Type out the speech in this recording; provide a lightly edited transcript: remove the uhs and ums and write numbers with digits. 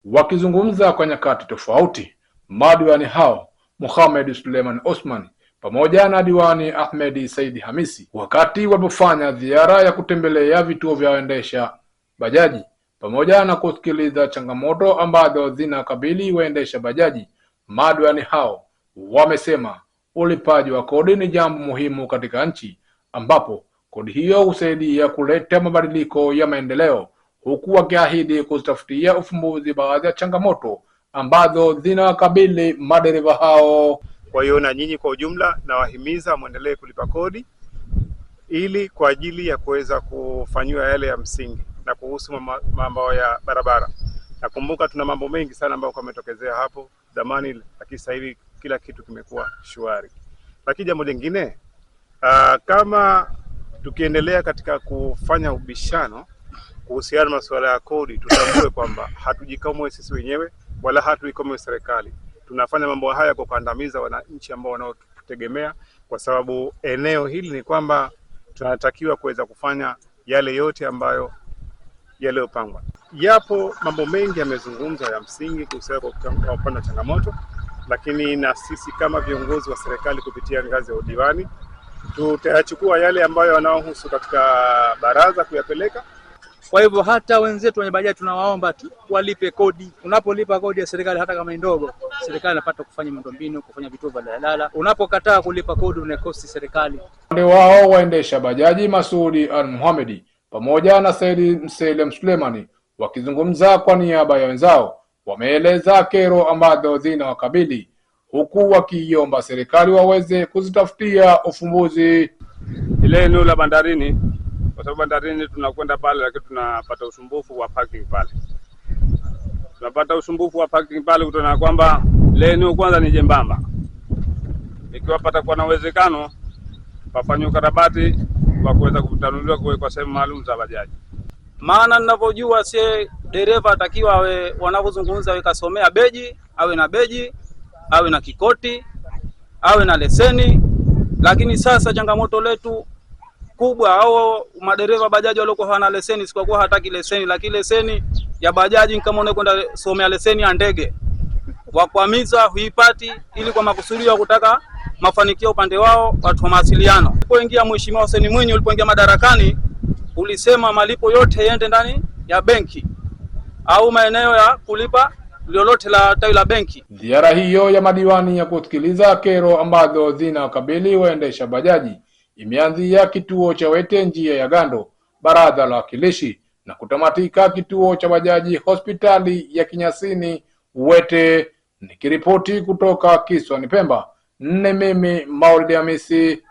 Wakizungumza kwa nyakati tofauti, madiwani hao Mohamed Suleiman Osman pamoja na diwani Ahmedi Saidi Hamisi wakati walipofanya ziara ya kutembelea vituo vya waendesha bajaji pamoja na kusikiliza changamoto ambazo zinakabili waendesha bajaji, madiwani hao wamesema ulipaji wa kodi ni jambo muhimu katika nchi, ambapo kodi hiyo husaidia kuleta mabadiliko ya maendeleo, huku wakiahidi kuzitafutia ufumbuzi baadhi ya changamoto ambazo zinawakabili madereva hao. Kwa hiyo na nyinyi kwa ujumla nawahimiza mwendelee kulipa kodi ili kwa ajili ya kuweza kufanyiwa yale ya msingi. Na kuhusu mambo ya barabara, nakumbuka tuna mambo mengi sana ambayo yametokezea hapo zamani, lakini sasa hivi kila kitu kimekuwa shwari. Lakini jambo lingine, kama tukiendelea katika kufanya ubishano kuhusiana na masuala ya kodi, tutambue kwamba hatujikomoe sisi wenyewe wala hatuikomoe serikali. Tunafanya mambo haya kwa kuandamiza wananchi ambao wanaotutegemea, kwa sababu eneo hili ni kwamba tunatakiwa kuweza kufanya yale yote ambayo yaliyopangwa. Yapo mambo mengi yamezungumzwa ya msingi kuhusiana kwa upande wa changamoto, lakini na sisi kama viongozi wa serikali kupitia ngazi ya udiwani tutayachukua yale ambayo yanayohusu katika baraza kuyapeleka. Kwa hivyo hata wenzetu wenye bajaji tunawaomba tu walipe kodi. Unapolipa kodi ya serikali hata kama ni ndogo, serikali inapata kufanya miundombinu, kufanya vituo vya daladala. Unapokataa kulipa kodi unakosti serikali. Upande wao waendesha bajaji Masudi Al Muhamedi pamoja na Saidi Mselem Sulemani wakizungumza kwa niaba ya wenzao wameeleza kero ambazo zinawakabili huku wakiiomba serikali waweze kuzitafutia ufumbuzi. Ile eneo la bandarini, kwa sababu bandarini tunakwenda pale, lakini tunapata usumbufu wa parking pale. Tunapata usumbufu wa parking pale kutokana na kwamba ile eneo kwanza ni jembamba. Ikiwa patakuwa na uwezekano pafanywe ukarabati wa kuweza kutanuliwa kuwekwa sehemu maalum za bajaji. Maana ninavyojua sie dereva atakiwa awe, wanavyozungumza awe kasomea beji, awe na beji, awe na kikoti, awe na leseni. Lakini sasa changamoto letu kubwa, au madereva bajaji waliokuwa hawana leseni, si kwa kuwa hataki leseni, lakini leseni ya bajaji kama unakwenda somea leseni ya ndege, wakwamiza huipati, ili kwa makusudio ya kutaka mafanikio upande wao watu wa mawasiliano. Ulipoingia Mheshimiwa Hussein Mwinyi, ulipoingia madarakani, ulisema malipo yote yende ndani ya benki au maeneo ya kulipa lolote la tawi la benki. Ziara hiyo ya madiwani ya kusikiliza kero ambazo zinawakabili waendesha bajaji imeanzia kituo cha Wete njia ya Gando, baraza la wawakilishi, na kutamatika kituo cha bajaji hospitali ya Kinyasini Wete. Nikiripoti kutoka Kisiwani Pemba, nne mimi Maulid Hamisi.